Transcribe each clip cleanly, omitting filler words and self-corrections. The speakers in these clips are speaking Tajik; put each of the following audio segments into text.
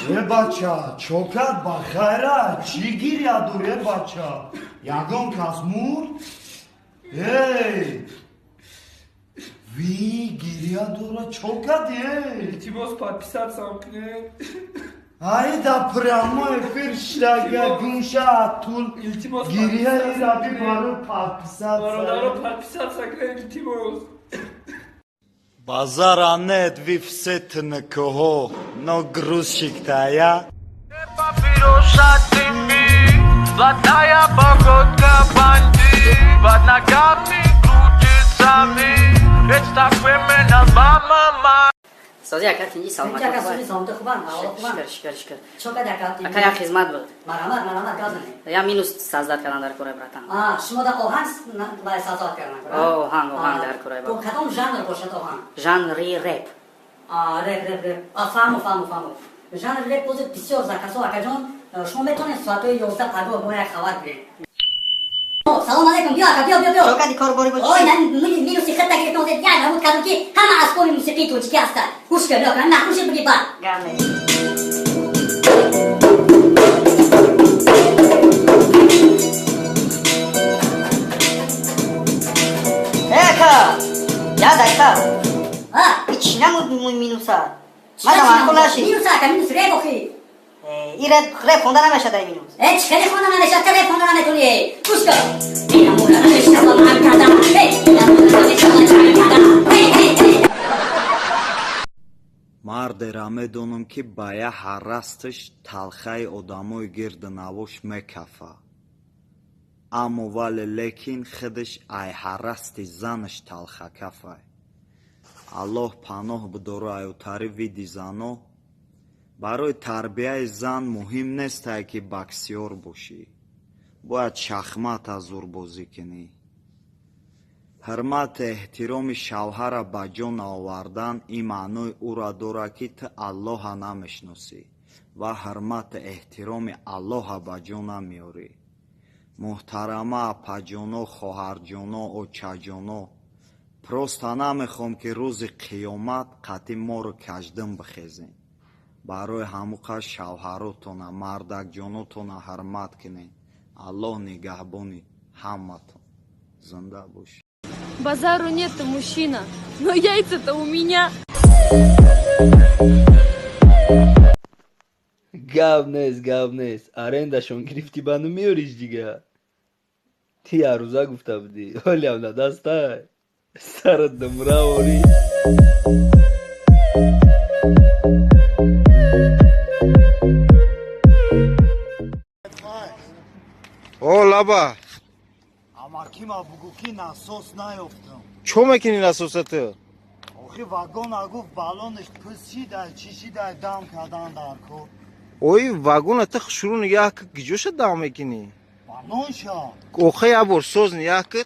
Э бача, чокат ба хайра, чӣ гиря дор, э бача? Ягон кас мурд? Эй! Ви гиря дора, чокат, эй! Илтимос, подписаться кунед. Ай да прямой эфир штага гунша тул. Илтимос, гиря подписаться ираби кунед. Барои подписаться. Бародаро, подписаться кунед, илтимос. Базара нет, вы все ТНКО, но грузчик-то я. Папироса дымит, золотая походка бандит. Под ногами крутится мир. Это criminal, мама моя. Сози, ака, тинҷи, саломат? Ака, сози, саломат, хубан, ҳаво хубан. Шукр, шукр, шукр. Чо кад, ака? Ака, як хизмат буд. Марҳамат, марҳамат, гап занед. Я минус создать кардан дар кораи, братан. А, шумо да оҳанг вай создать кардан? О, оҳанг, оҳанг дар кораи. Бо кадом жанр бошад оҳанг? Жанри реп. А, реп, реп, реп. А, фаҳму, фаҳму, фаҳму. Жанри реп бози бисёр заказо, акаҷон. Шумо метавонед соатҳои 11 пагоҳ мо як хабар гирем. Салом алейкум, биё, ака, биё, биё, биё. Чо кади, кор бори бо? Ой, минуси хатта гирифтам, озед як намуд кардам, ки ҳама асбоби мусиқии тоҷикӣ ҳастанд. Гӯш кар, биё, ака, нахуши буги бад. Гап не. Э, ака, як дақиқа. А? И чӣ намуд минуса? Ман маъқул нашид. Минус, ака, минус реп охи. И реп, реп хонда намешад ай минус. Э, чӣ хеле хонда намешад, та реп хонда наметонӣ, э. Гӯш кар. Инамура намешавам ҳаркада, эй, инамура намешавам ҳаркада. Эй, эй, эй. Мардера медонам, ки ба я ҳаррасташ талхаи одамои гирду навош мекафа, аммо вале лекин худаш ай ҳаррасти занаш талхакафай. Аллоҳ паноҳ бидора аютари види зано. Барои тарбияи зан муҳим нестай, ки боксёр бошӣ, бояд шахмата зурбозӣ кунӣ. Ҳурмату эҳтироми шавҳара ба ҷо наовардан ин маънои ӯро дорад, ки ту Аллоҳа намешиносӣ ва ҳурмату эҳтироми Аллоҳа ба ҷо намеорӣ. Муҳтарама апаҷоно, хоҳарҷоно, очаҷоно, просто намехоҳам, ки рӯзи қиёмат қатъи моро каждин бихезем. Барои ҳамуқа шавҳаротона, мардакҷонотона ҳурмат кунед. Аллоҳ нигаҳбони ҳаматон. Зинда бошед. Базару нет-то, мужчина, но яйца-то у меня. Гап нест, гап нест. Арендашон гирифтӣ, ба ну меёриш дига. Ти ярӯза гуфта будӣ, ҳолиам на дастай. Сарат думра орӣ. О, лаба. Амакима бугӯ, ки насос наёфтам. Чо мекунӣ насоса ту? Охи, вагона гуфт, баллонаш пус шидай, чӣ шидай, дам кардан дар кор. Ой, вагона ту шурӯъ нигаҳ ки, гиҷоша дам мекунӣ? Баллонша. Охе, як бор соз нигаҳ ки.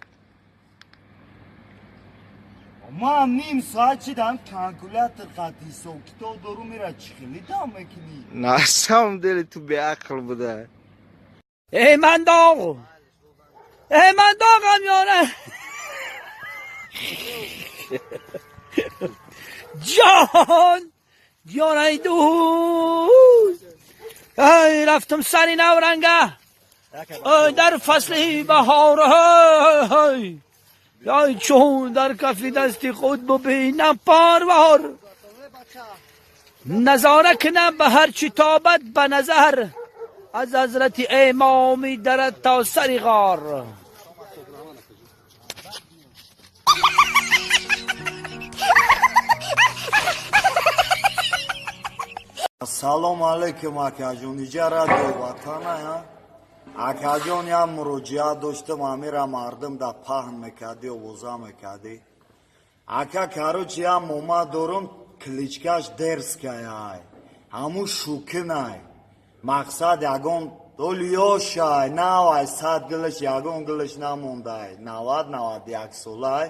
Ман ним соат шидам, калькулятор қати ҳисоб китоб дору, мера чӣ хеле дам мекунӣ? На самом деле ту беақл буда. Эй, ман доғ, эй, ман доғам ё не? Ҷон ҷон, ай дӯст, ай рафтам сари навранга, ай дар фасли баҳор, ай ай чун дар кафи дасти худ бубинам парвор, назора кунам ба ҳар чӣ тобад ба назар, аз ҳазрати имоми дарат то сари ғор. Салом алейкум, акаҷон, иҷа радио Ватана? Акаҷон, як муроҷиат доштам, амира мардум да паҳн мекардӣ, овоза мекардӣ. Ака, короче, як мома дорум, кличкаш Дерзкая, ҳамун шукинай. Мақсад, ягон оли ёшай, навай, 100 гилаш ягон гилаш намондай, 90, 91 солай.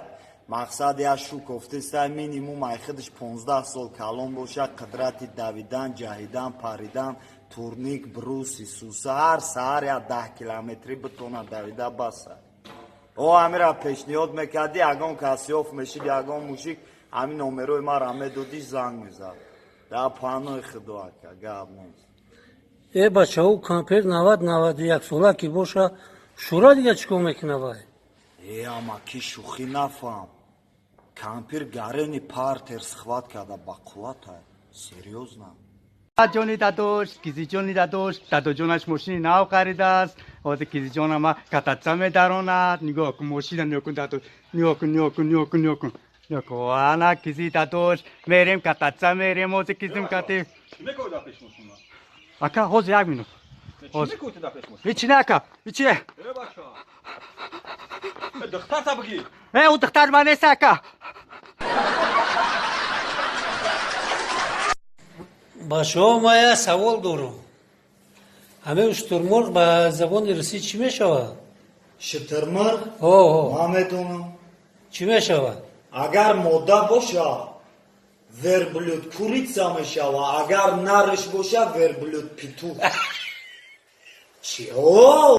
Мақсад, як шу кофтестай, минимум ай худаш 15 сол калон боша, қудрати давидан, ҷаҳидан, паридан, турник, бруси, суса, ҳар саҳар як 10 километрӣ битона давида, баса. О, амира пешниҳод мекардӣ, ягон кас ёфт мешид, ягон мужик, ҳамин номерои мара медодӣ, занг мезад. Дар панои худо, ака, гап нест. Э, бачаҳо, кампир 90, 91 сола ки боша, шура дига чӣ кор мекуна вай? Э, амаки, шӯхӣ нафаҳм, кампир гарени партер схват карда, ба қуввата, серьёзно. Ҷони дадош, кизиҷони дадош, дадоҷонаш мошини нав харидааст. Ҳозир кизиҷонама кататься медаронад. Нигоҳ кун, мошина нигоҳ кун, дадош, нигоҳ кун, нигоҳ кун, нигоҳ кун, нигоҳ кун, нигоҳ кун. Ана кизи дадош, мерем, кататься мерем ҳозир кизим кати. Ака, ҳозир, як минут. Ҳичи не, ака, ҳичи. Духтарта бигир. Э, ӯ духтар ман нест, ака. Бачаҳо, ман як савол дорам. Ҳамин уштурмурғ ба забони русӣ чӣ мешавад? Шитирмирғ? О. Ман медонам. Чӣ мешавад? Агар мода боша, верблюд курица мешава, агар нарш боша, верблюд петух. Чио?